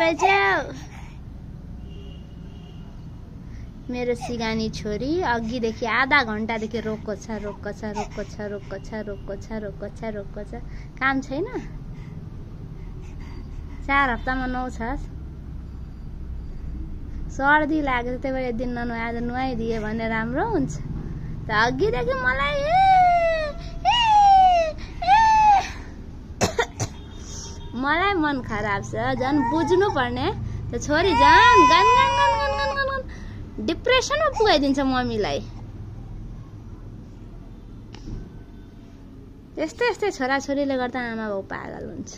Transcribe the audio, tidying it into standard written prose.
बजाऊ। मेरो सिगानी छोरी अघिदेखि आधा घण्टादेखि रोक्को छ काम छैन। 4 हप्तामा नुहाउँछस्। सर्दी लाग्यो त्यही भएर एक दिन ननुहाए आज नुहाइदिए भने राम्रो हुन्छ। त अघिदेखि मलाई मलाई मन खराब छ। झन् बुझ्नु पर्ने त छोरी झन् गन डिप्रेसनमा पुगाइदिन्छ मम्मीलाई। यस्तै छोराछोरीले गर्दा आमा बाउ पागल हुन्छ।